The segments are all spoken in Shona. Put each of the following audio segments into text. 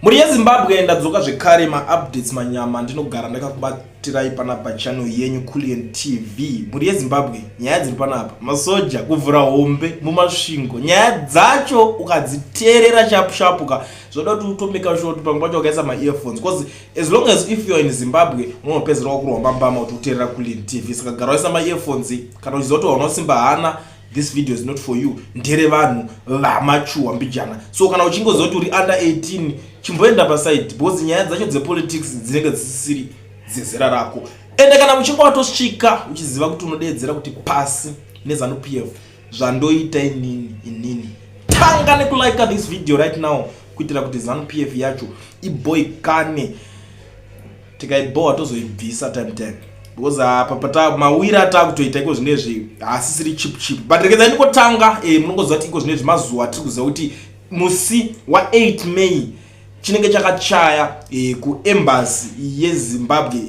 Mhuri yeZimbabwe, ndadzoka zvekare. Maupdates manyama ndinogara ndakakubatirai panapa, channel yenyu Culian TV. Mhuri yeZimbabwe, nyaya dziri panapa, masoja kuvhura hombe muMasvingo. Nyaya dzacho ukadziteerera chapushapuka, zvoda kuti utomeka sure kuti pamwe pacho wakaisa maearphones, because as long as if you are in Zimbabwe, unonopedzera wakurwa mbambama kuti uteerera Culian TV. Saka gara waisa maearphones. Kana uchiziva kuti hauna simba hana, this video is not for you. Ndere vanhu vamachuwa mbijana. So kana uchingoziva kuti uri under 18, chimboenda paside, because nyaya dzacho dzepolitics dzinenge dzisisiri dzezera rako. Ende kana uchinge watosvika uchiziva kuti unodeedzera kuti pasi neZANU PF, zvandoita inini, inini tanga nekulike this video right now, kuitira kuti ZANU PF yacho iboikane. Tikaibowa, tozoibvisa time time, because apa pata mawiri atakutoita iko zvinezvi haasisiri cheap cheap. But regedzai ndingotanga. Munongoziva kuti iko zvinezvi mazuva tiri kuziva kuti musi wa8 May chinenge chakachaya kuembassy yeZimbabwe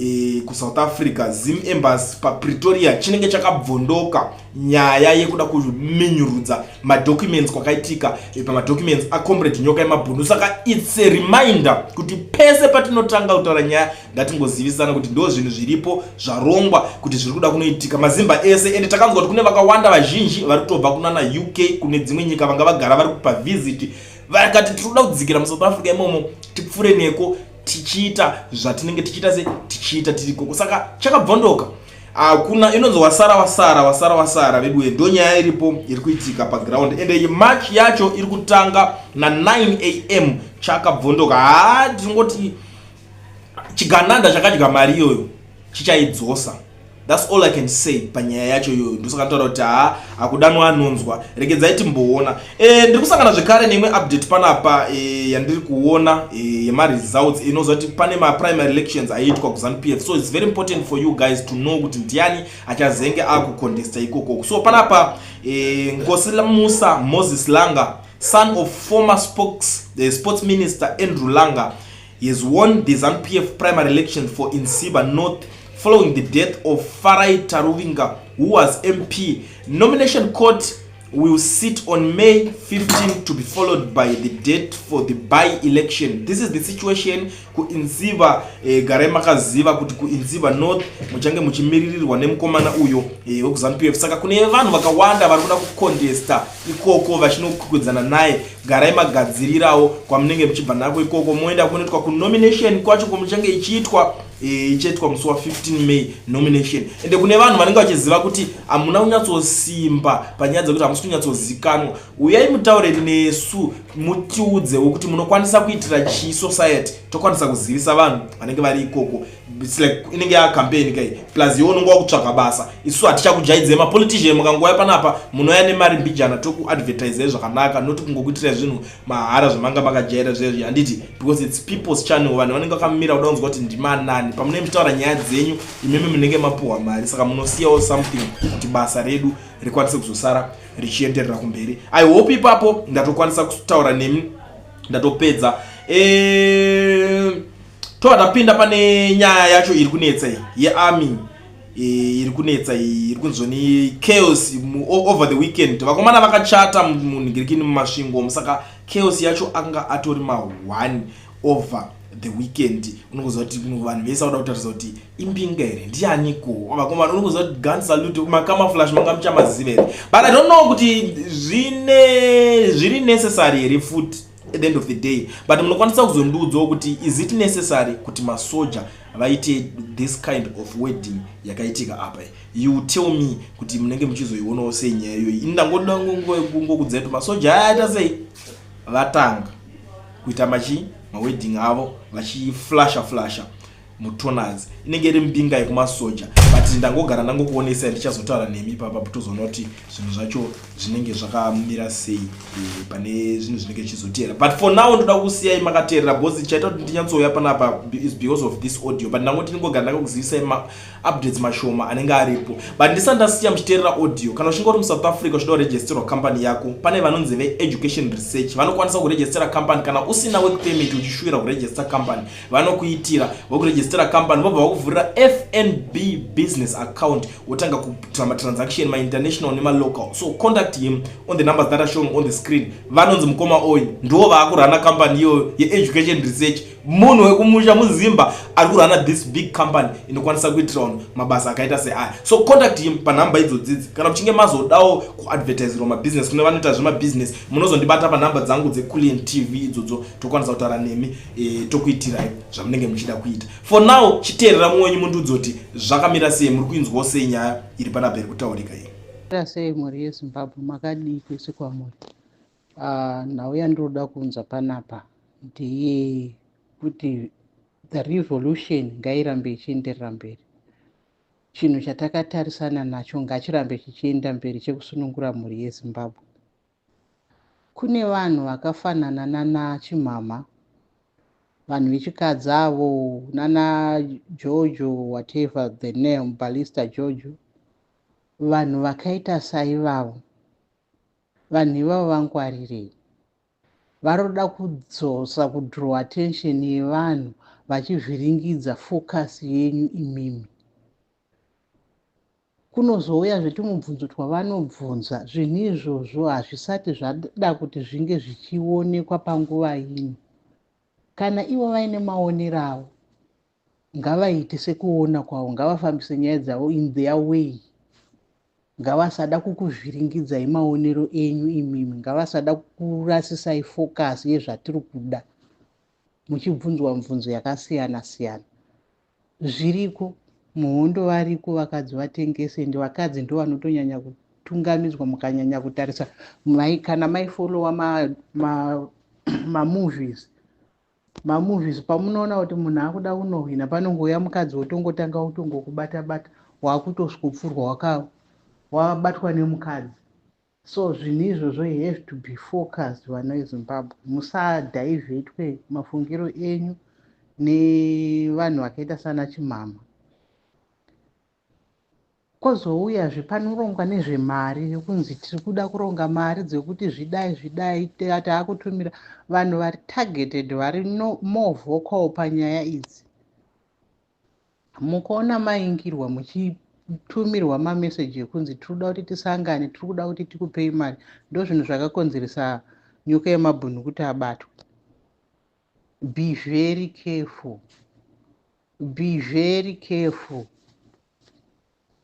kuSouth Africa, Zim Embassy paPretoria, chinenge chakabvondoka nyaya yekuda kuminyurudza madocuments kwakaitika pamadocuments acomrade Nyoka Yemabhunu. Saka it's a reminder kuti pese patinotanga kutaura nyaya, ngatingozivisana kuti ndo zvinhu zviripo zvarongwa kuti zviri kuda kunoitika mazimba ese. Ende takanzwa kuti kune vakawanda vazhinji vari kutobva kunana UK, kune dzimwe nyika, vanga vagara vari kupavisit, vakati tiri kuda kudzikira muSouth Africa imomo, tipfuure neko tichiita zvatinenge tichiita, se tichiita tiri ikoko. Saka chakabvondoka, hakuna inonzi wasara, wasara, wasara, wasara veduwe. Ndo nyaya iripo iri kuitika paground. Ende march yacho iri kutanga na9 am. Chakabvondoka. Haa, tingoti chigananda chakadya mari iyoyo chichaidzosa. That's all I can say panyaya yacho iyoyo. Ndosaka nditaura kuti haa, hakudanwa anonzwa. Regedzai timboona. Ndiri kusangana zvekare neimwe update panapa yandiri kuona yemaresults. Inoziva kuti pane maprimary elections aiitwa kuZANU PF, so it's very important for you guys to know kuti ndiani achazenge akucontesta ikoko. So panapa Nkosi Musa Moses Langa, son of former sports minister Andrew Langa, he has won the ZANU-PF primary election for Insiba North following the death of Farai Taruvinga, who was MP. Nomination court will sit on May 15 to be followed by the date for the by-election. This is the situation kuInsiba. Garai makaziva kuti kuInsiba North muchange muchimiririrwa nemukomana uyo wekuZANU-PF. Saka kune vanhu vakawanda vari kuda kucontesta ikoko vachinokwikwidzana naye, garai magadzirirawo kwamunenge muchibva nako ikoko, moenda kunoitwa kunomination kwacho kumuchange ichiitwa, ichiitwa musi wa15 May nomination. Ende kune vanhu vanenge vachiziva kuti hamuna kunyatsosimba panyaya dzekuti hamusi kunyatsozikanwa, uyai mutaure nesu, mutiudzewo kuti munokwanisa kuitira chii society, tokwanisa kuzivisa vanhu vanenge vari ikoko. It's like inenge yacampaign kai, plus iwe unonge wakutsvaga basa. Isusu hatichakujaidzei mapolitician. Mukanguva panapa munouya nemari mbijana, tokuadvertisei zvakanaka, noti kungokuitirai zvinhu mahara zvamanga makajaira zvezvi, handiti? Because it's people's channel. Vanhu vanenge vakamira kuda kunzwa kuti ndimanani. Pamunenge muchitaura nyaya dzenyu, imimi munenge mapuhwa mari, saka munosiyawo something kuti basa redu rikwanise kuzosara richienderera kumberi. I hope ipapo ndatokwanisa kutaura nemi, ndatopedza. Tobva tapinda pane nyaya yacho iri kunetsa iyi yearmy. Iri kunetsa iyi, iri kunzoni chaos over the weekend. Vakomana vakachata munhingirikini muMasvingo, saka chaos yacho anga atori ma1 over the weekend. Unongoziva kuti vanhu vese vauda kutarisa kuti imbinga here, ndianiko vakomana. Unongoziva kuti gun salute, macamouflage manga muchamaziva here? But I don't know kuti zvine zviri necessary here futi at the end of the day. But munokwanisa kuzondiudzawo kuti is it necessary kuti masoja vaite this kind of wedding yakaitika apa? You tell me kuti munenge muchizoionawo sei nyaya iyoyi. Ini ndangoda kungokudzai kuti masoja aya aita sei, vatanga kuita machi mawedding avo vachiflasha flasha mutonaz. Inenge iri mbinga yekumasoja, but ndangogara ndangokuonesai. Ndichazotaura nemi ipapa, tozoona kuti zvinhu zvacho zvinenge zvakamira sei pane zvinhu zvinenge zvichizoteera. But for now ndoda kusiyai makateerera, because chaita kuti ndinyatsouya panapa is because of this audio. But ndangoti ndingogara ndakakuzivisai maupdates mashoma anenge aripo. But ndisati ndasiya muchiteerera audio, kana uchinge uri muSouth Africa uchida kuregisterwa company yako, pane vanonzi veEducation Research vanokwanisa kuregistera company. Kana usina work permit uchishuvira kuregister company, vanokuitira vokuregistera. Unorejistera company, vobva vakuvhurira FNB business account, wotanga kuita matransaction mainternational nemalocal. So contact him on the numbers that are showing on the screen. Vanonzi mukoma Oyi, ndo vaakurana company iyoyo yeeducation research. Munhu wekumusha muzimba ari kurana this big company inokwanisa kuitira vanhu mabasa akaita seaya. So contact him panhamba idzodzidzi. Kana muchinge mazodawo kuadvertiserwa mabusiness, kune vanoita zvemabusiness, munozondibata panhamba dzangu dzeCulian TV idzodzo, tokwanisa kutaura nemi, tokuitirai zvamunenge muchida kuita. For now, chiteerera mumwe wenyu mundiudzoti zvakamira sei, muri kuinzwawo sei nyaya iri panapa iri kutaurika iyi. Sei mhuri yeZimbabwe, makadii kwese kwamuri? Nhau yandinoda kuunza panapa ndeyekuti the revolution ngairambe ichienderera mberi. Chinhu chatakatarisana nacho ngachirambe chichienda mberi, chekusunungura mhuri yeZimbabwe. Kune vanhu vakafanana nana Chimhamha, vanhu vechikadzi avo, nana Jojo, whatever the name, Balista Jojo, vanhu vakaita saivavo. Vanhu ivavo vangwarirei. Varoda kudzosa, kudraw attention yevanhu, vachivhiringidza focus yenyu imimi. Kunozouyazve tumubvunzo twavanobvunza. Zvinhu izvozvo hazvisati zvada kuti zvinge zvichionekwa panguva ino. Kana ivo vaine maonero avo, ngavaite sekuona kwavo, ngavafambise nyaya dzavo in their way. Ngavasada kukuvhiringidzai maonero enyu imimi, ngavasada kurasisai focus yezvatiri kuda muchibvunzwa mibvunzo yakasiyana siyana. Zviriko muhondo, variko vakadzi vatengese, ende vakadzi ndo vanotonyanya kutungamidzwa. Mukanyanya kutarisa kana maifollowa mamovies, mamovies, pamunoona kuti munhu akuda kunohwina, panongouya mukadzi wotongotanga kutongokubata bata, wakutosvikopfurwa, wabatwa nemukadzi. So zvinhu izvozvo have to be focused. Vana veZimbabwe, musadhaivhetwe mafungiro enyu nevanhu vakaita sana Chimhamha. Kwozouyazve panorongwa nezvemari, yokunzi tiri kuda kuronga mari dzekuti zvidai zvidai, taakutumira vanhu vari targeted, vari more vocal panyaya idzi. Mukaona maingirwa muchitumirwa mameseji ekunzi tiri kuda kuti tisangane, tiri kuda kuti tikupei mari, ndo zvinhu zvakakonzeresa Nyoka Yemabhunu kuti abatwe. Be very careful, be very careful.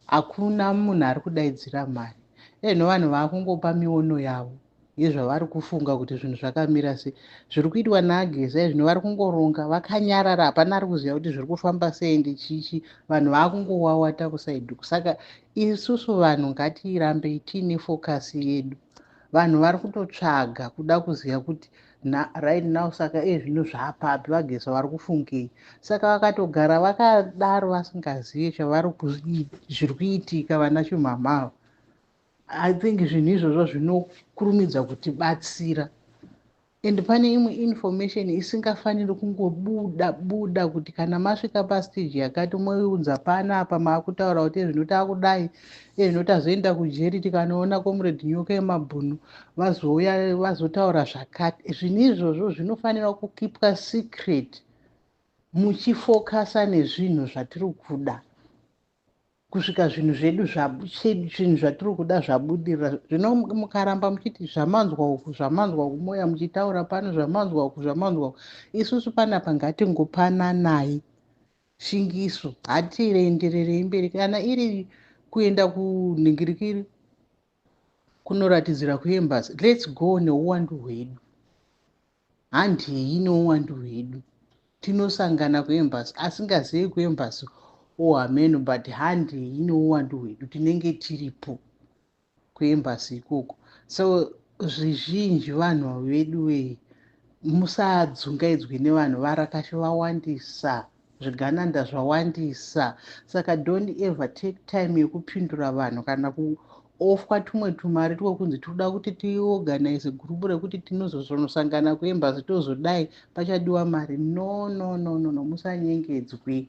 Hakuna munhu ari kudaidzira mari eno. Vanhu vaakungopa miono yavo yezvavari kufunga kuti zvinhu zvakamira sei, zviri kuitwa naAgeza. Zvino vari kungoronga vakanyarara, hapana ari kuziva kuti zviri kufamba sei, ndichichi. Vanhu vaakungowawata kuside. Saka isusu vanhu ngatirambei tiine focus yedu. Vanhu vari kutotsvaga kuda kuziva kuti right now, saka ezvino zvapapi, vaGeza vari kufungei? Saka vakatogara vakadaro vasingazive chavari zviri kuitika, vana Chimhamha, I think zvinhu izvozvo zvinokurumidza kutibatsira. And pane imwe information isingafaniri kungobuda buda, kuti kana masvika pastage yakati moiunza panapa, maakutaura kuti ezvino taakudai, ezvino tazoenda kujeri, tikanoona Comrade Nyoka Yemabhunu vazouya vazotaura zvakati. Zvinhu izvozvo zvinofanira kukeepwa secret, muchifokasa nezvinhu zvatiri kuda kusvika zvinhu zvedu, zvinhu zvatiri kuda zvabudirira. Zvino mukaramba muchiti zvamanzwa uku, zvamanzwa uku, moya muchitaura pano zvamanzwa uku, zvamanzwa uku, isusu panapa ngatingopananai shingiso, hatirendererei mberi. Kana iri kuenda kunhingirikiri kunoratidzira kuembassy, let's go neuwandu hwedu, handei neuwandu hwedu, tinosangana kuembassy. Asingazivi kuembassy ohameno, but handei neuwandu hwedu, tinenge tiripo kuembassy ikoko. So zvizhinji, vanhu vedu wei, musadzungaidzwe nevanhu. Varakashi vawandisa, zvigananda zvawandisa. Saka don't ever take time yekupindura vanhu kana kuofwa tumwe tumari twokunzi tinoda kuti tiorganize group rekuti tinozozonosangana kuembassy, tozodai, pachadiwa mari. No, no, no, no, no, musanyengedzwe.